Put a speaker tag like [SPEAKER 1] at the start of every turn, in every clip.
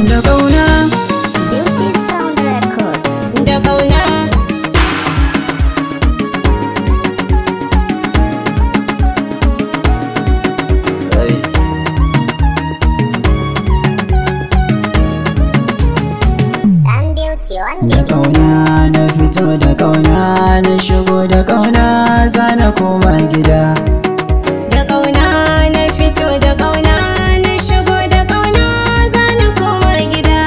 [SPEAKER 1] Da kauna.
[SPEAKER 2] Beauty Sound Record.
[SPEAKER 3] Da kauna.
[SPEAKER 2] Dan Beauty on
[SPEAKER 1] Da
[SPEAKER 2] the beat.
[SPEAKER 1] kauna na fito, da kauna na shigo, da kauna zana koma gida.
[SPEAKER 3] Da kauna na fito, da kauna na shigo, da kauna zana koma gida.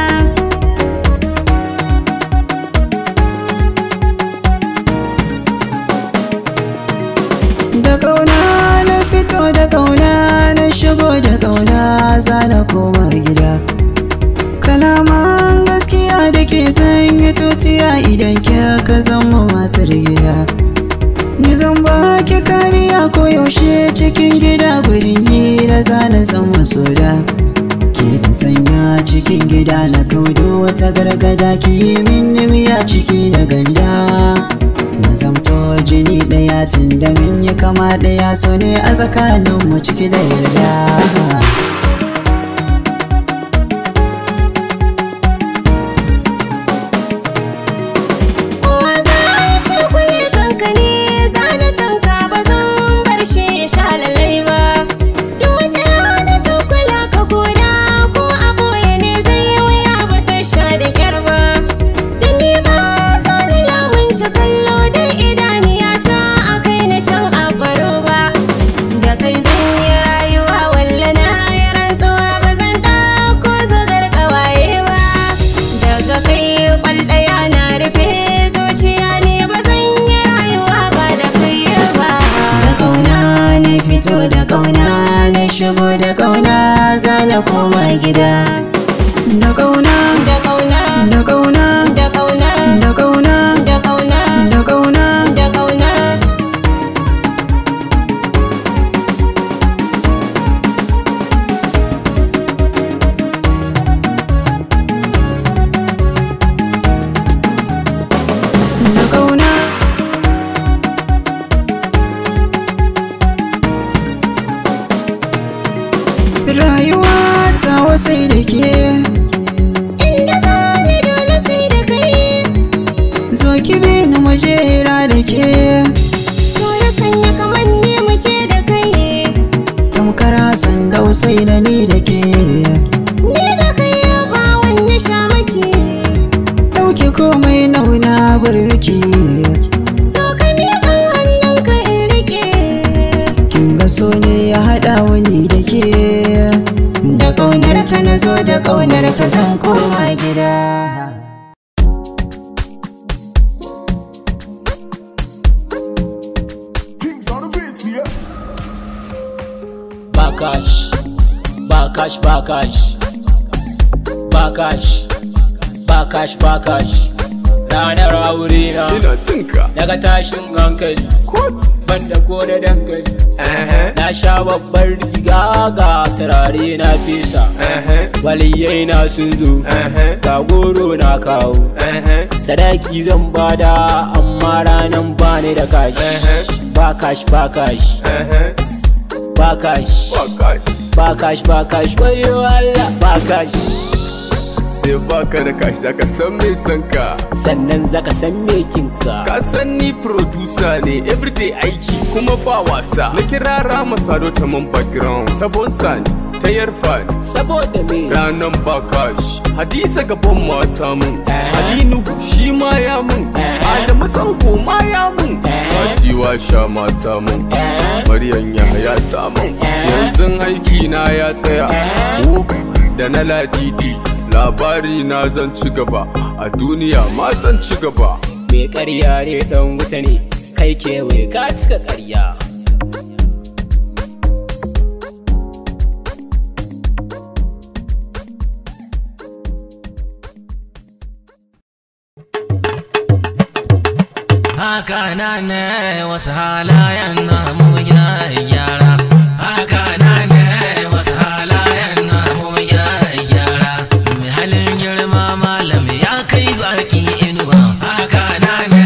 [SPEAKER 1] Da kauna na fito, da kauna na shigo, da kauna zana koma gida. Kalaman gaskiya da ke sanya tutiya idan kika zama matar gida. Ni zan baki kariya koyaushe cikin gida, gurin hira zana zama soda. Ke zan sanya cikin gida na kaudo wata gargada, ki yi min miya ciki da ganda. Mu zamto jini ɗaya tun da mun yi kama ɗaya, so ne a tsakaninmu ciki da yarda.
[SPEAKER 3] Kowa za ya ce kule kanka ne, za na tanka ba zan bar shi ya sha lalai ba. Duk wata da ta kula ka koda ko a boye ne zai yi wuya ba ta sha da kyar ba. Da ni ba za ni lamunci kallo da idaniyata a kai na can a faro ba. Da kai zan yi rayuwa walla na yi rantsuwa ba zan ɗauko zagar ƙawaye ba. Daga kai kwal ɗaya na rufe zuciya ne, ba zan yi rayuwa ba da kai ba.
[SPEAKER 1] Da kauna na fito, da kauna na shigo, da kauna zana koma gida. Da kauna,
[SPEAKER 3] Da kauna,
[SPEAKER 1] da kauna,
[SPEAKER 3] da kauna,
[SPEAKER 1] da kauna,
[SPEAKER 3] da kauna,
[SPEAKER 1] da kauna.
[SPEAKER 3] Da kauna.
[SPEAKER 1] Da kauna. Rayuwa ta wasai da ke.
[SPEAKER 3] Inda za ni dole sai da kai.
[SPEAKER 1] Zo ki bi ni majera da ke.
[SPEAKER 3] So ya sanya kamar ni muke da kai.
[SPEAKER 1] Tamkar Hassan da Usaina ni da ke.
[SPEAKER 3] Ni da kai ba wani shamaki.
[SPEAKER 1] Ɗauki komai nauna burki.
[SPEAKER 3] To ka miƙa hannunka in riƙe.
[SPEAKER 1] Kin ga so ne ya haɗa wani da ke.
[SPEAKER 3] Da ƙaunar ka na zo, da ƙaunar ka zan koma gida.
[SPEAKER 4] Kings on the beats, yeah.
[SPEAKER 5] Bakash, Bakash, Bakash, Bakash, Bakash, Bakash. Ranar aure na,
[SPEAKER 4] Ina jinka.
[SPEAKER 5] daga tashin hankali,
[SPEAKER 4] What?
[SPEAKER 5] banda ko da dankali. Na sha babbar riga ga turare na fesa, waliyai na sun zo, ga goro na kawo. Sadaki zan bada amma ranan bani da cash. Ba cash, ba cash, ba cash.
[SPEAKER 4] Ba cash.
[SPEAKER 5] Ba cash, ba cash, wayo Allah, ba cash.
[SPEAKER 4] Sai baka da cash zaka san me san ka.
[SPEAKER 5] Sannan zaka san me kinka.
[SPEAKER 4] Ka san ni producer ne, everyday aiki kuma ba wasa. Na kira Rama Sado ta man background, ta bonsa ni, ta yarfa ni.
[SPEAKER 5] Saboda me?
[SPEAKER 4] Ranan ba cash. Hadisa gaban mata mun. Ali Nuhu shi ma ya mun. Adamu Sanko ma ya mun. Fatiwa sha mata mun. Maryam Yahaya ta mun. Yanzu aiki na ya tsaya. Wuf da na ladidi. Labari na zan ci gaba. A duniya ma zan ci gaba.
[SPEAKER 5] Me ƙarya ne dan wuta ne, kai kewaye ka cika ƙarya.
[SPEAKER 6] Haka na ne wasu halayen namu gyara. Haka na ne wasu halayen namu gyara. Mai halin girma malam ya kai baki inuwa. Haka na ne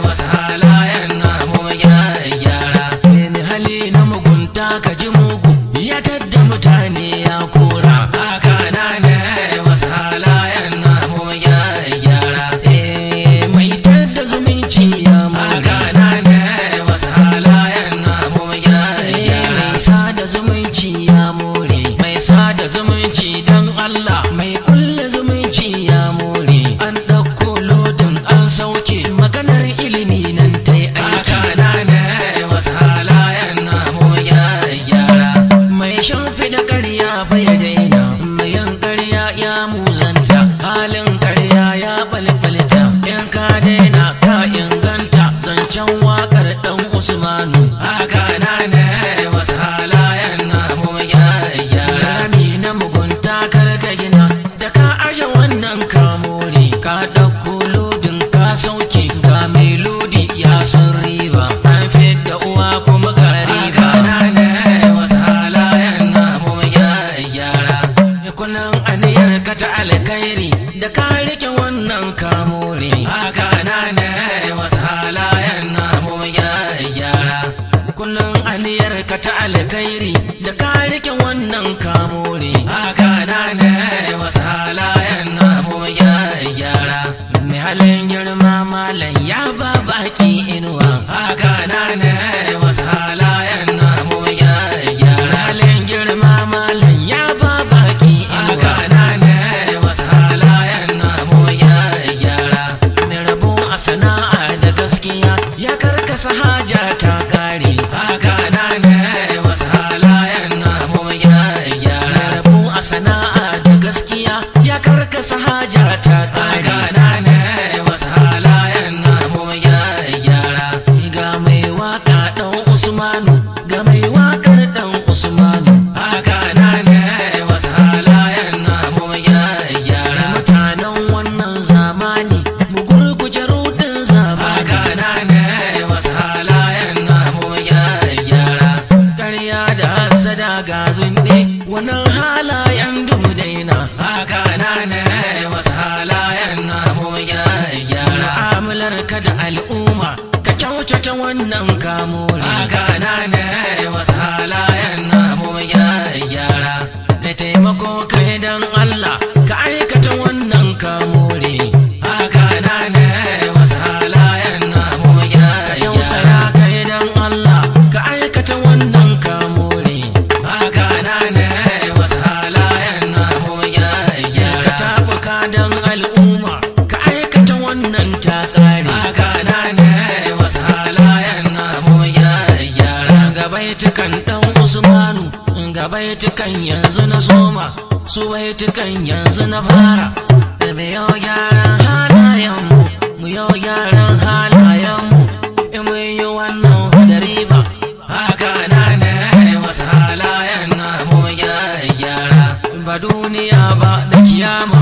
[SPEAKER 6] wasu halayen namu gyara. Mai hali na mugunta ka ji mugu ya tadda mutane ya kora. Haka na ne wasu halayen ƙarya fa ya daina, mai yin ƙarya ya muzanta, halin ƙarya ya balbalta. In ka daina ka inganta, zancen waƙar ɗan Usmanu. Haka na ne wasu halayen na mu gyara. Rami na mugunta kar ka gina, da ka aje wannan ka more, ka ɗauko lodin ka sauke, ga mai lodi ya san riba. An fidda uwa kuma ga riba. Haka na ne wasu halayen na mu gyara. Kullum aniyar ka ta alkhairi, da ka rike wannan ka more. Haka na ne wasu halayen na mu gyara. Kullum aniyar ka ta alkhairi, da ka rike wannan ka more. Haka na ne wasu halayen na mu gyara. Mai halin girma malam ya ba baki inuwa. Haka na ne wasu halayen na mu gyara. Halin girma malam ya ba baki inuwa. Haka na ne wasu halayen na mu gyara. Mai rabo a sana'a da gaskiya ya karkasa haja ta kare. Haka na ne wasu halayen na mu gyara. Mai rabo a sana'a da gaskiya ya karkasa haja ta kare. Haka na ne wasu halayen na mu gyara. Ga mai waka ɗan Usmanu, ga mai wakar ɗan Usmanu. Haka na ne wasu halayen na mu gyara. Mutanen wannan zamani, mu gurguje rudin zamani. Haka na ne wasu halayen na mu gyara. Ƙarya da hassada ga zunɗe, wannan halayen dumu daina. Haka na ne wasu halayen na mu gyara. Mu'amalar ka da al'umma, ka kyautata wannan kamore. Haka na ne wasu halayen na mu gyara. Ka taimako kai dan Allah, ka aikata wannan kamore. Haka na ne wasu halayen na mu gyara. Ka tausaya kai dan Allah, ka aikata wannan kamore. Haka na ne wasu halayen na mu gyara. Ka tabuka dan al'umma, ka aikata wannan ta kare. Haka na ne wasu halayen na mu gyara. Ga baitukan ɗan Usmanu, ga baitukan yanzu na soma, su baitukan yanzu na fara. Da mu yau gyaran halayenmu, mu yau gyaran halayenmu, in mun yi wannan da riba. Haka na ne wasu halayen na mu gyara. Ba duniya ba da kiyama.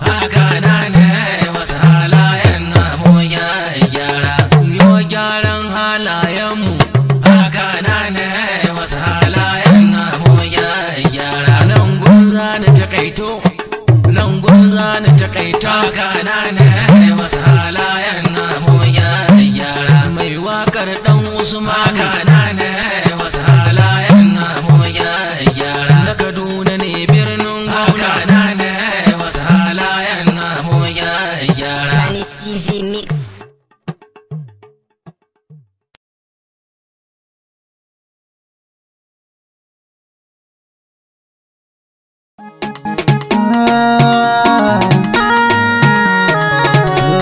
[SPEAKER 6] Haka na ne wasu halayen na mu gyara. Mu yau gyaran halayenmu. Haka na ne wasu halayen na mu gyara. Nan gunza na takaito, nan gunza na takaita. Haka na ne wasu halayen na mu gyara. Mai wakar ɗan Usman. Haka na ne wasu halayen na mu gyara. Na Kaduna ne birnin gwamna. Haka na ne wasu halayen na mu gyara.
[SPEAKER 2] Sani CV Mix.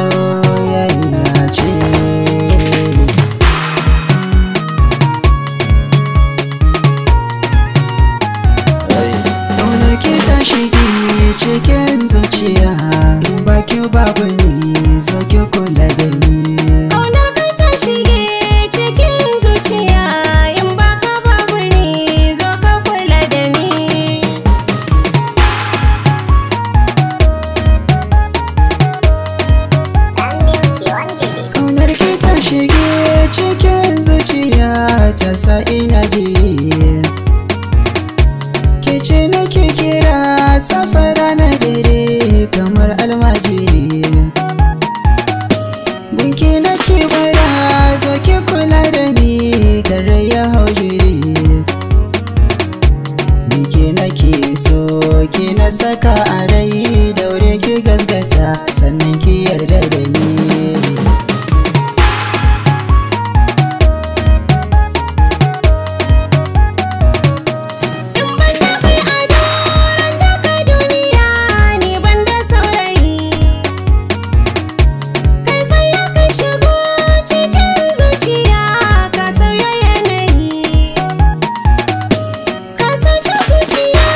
[SPEAKER 1] Soyayya ce. Ƙaunar ki ta shige cikin zuciya, in ba ki babu ni, zo ki kula da ni.
[SPEAKER 3] Ƙaunar ka ta shige cikin zuciya, in baka babu ni, zo ka kula da ni.
[SPEAKER 2] Dan Beauty on the beat.
[SPEAKER 1] Ƙaunar ki ta shige cikin zuciya ta sa ina ji. Ke ce nake kira safara na dare kamar almajiri. Gunki nake bara zo ki kula da ni kare ya hau jiri. Ni ke nake so ki na saka a rai daure ki gasgata sannan ki yarda da ni.
[SPEAKER 3] In ban da kai a doron daga duniya, ni ban da saurayi. Kai tsaye ka shigo cikin zuciya, ka sauya yanayi. Ka sauke zuciya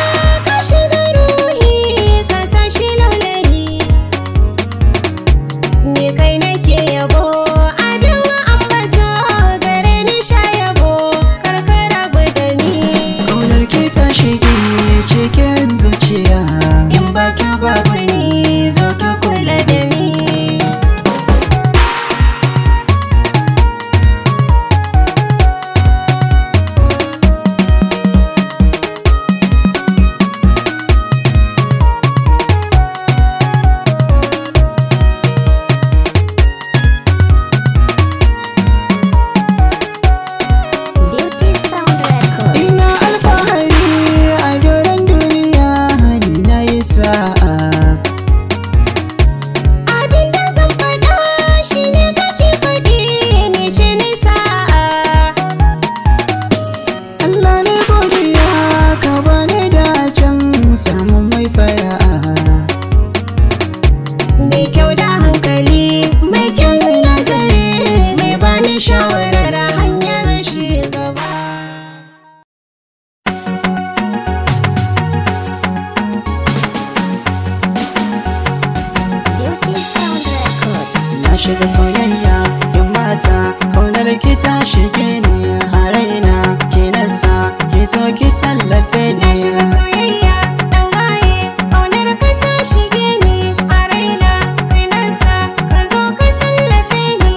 [SPEAKER 1] Shiga soyayya yan mata, kaunar ki ta shige ni a raina, ki nasa ki so ki tallafe
[SPEAKER 3] Na
[SPEAKER 1] ni.
[SPEAKER 3] shiga soyayya ɗan gaye, ƙaunar ka ta shige ni a raina, kai nasa ka zo ka tallafe ni.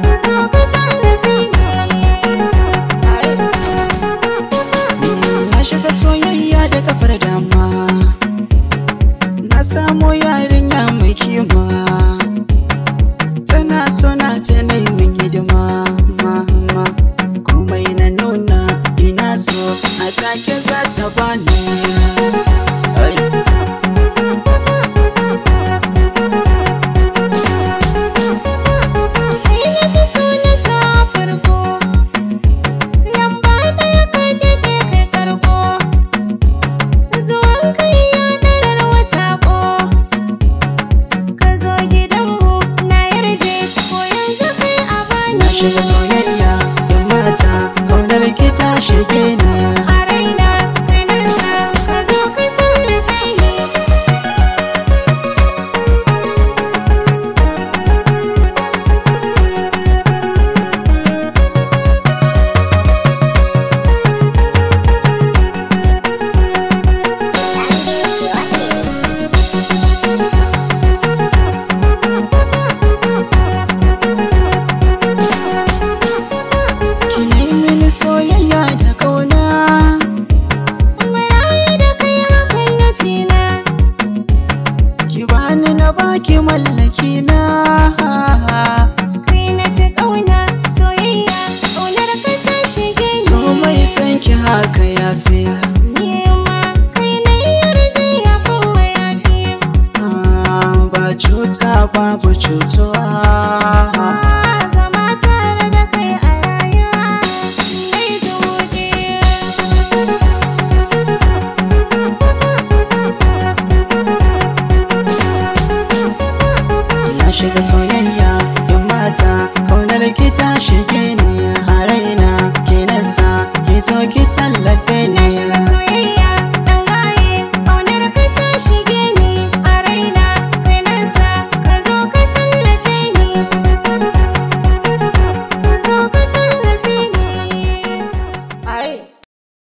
[SPEAKER 3] Ka zo ka tallafe ni.
[SPEAKER 1] Na shiga soyayya da kafar dama, na samo yarinya mai kima, tana so na ta nai min hidima ma ma, komai na nuna ina so a take za ta bani. Ai.
[SPEAKER 3] Kai na fi so na sa farko, lamba ɗaya ka daɗe kai karko, zuwan kai ya ɗarar wa saƙo. Ka zo gidanmu na yarje, ko yanzu kai a bani.
[SPEAKER 1] Na shiga soyayya yan mata, kaunar ki ta shige ni.
[SPEAKER 3] A raina kai nasa ka zo ka tallafe ni.
[SPEAKER 2] Dan Beauty on the beat.
[SPEAKER 1] Ki nai mini soyayya da kauna,
[SPEAKER 3] Marayu da kai hakan nufina,
[SPEAKER 1] ki bani na baki mallaki na.
[SPEAKER 3] kai na fi ƙauna soyayya, ƙaunar ka ta shige ni.
[SPEAKER 1] So mai san ki haka yafi.
[SPEAKER 3] Ni ma kai na yarje ya fi mayafi.
[SPEAKER 1] Ah, ba cuta babu cutuwa.
[SPEAKER 3] Zama tare da kai a rayuwa, nai zuge.
[SPEAKER 1] Na shiga soyayya yan mata, kaunar ki ta shige ni a raina, ki nasa ki so ki tallafe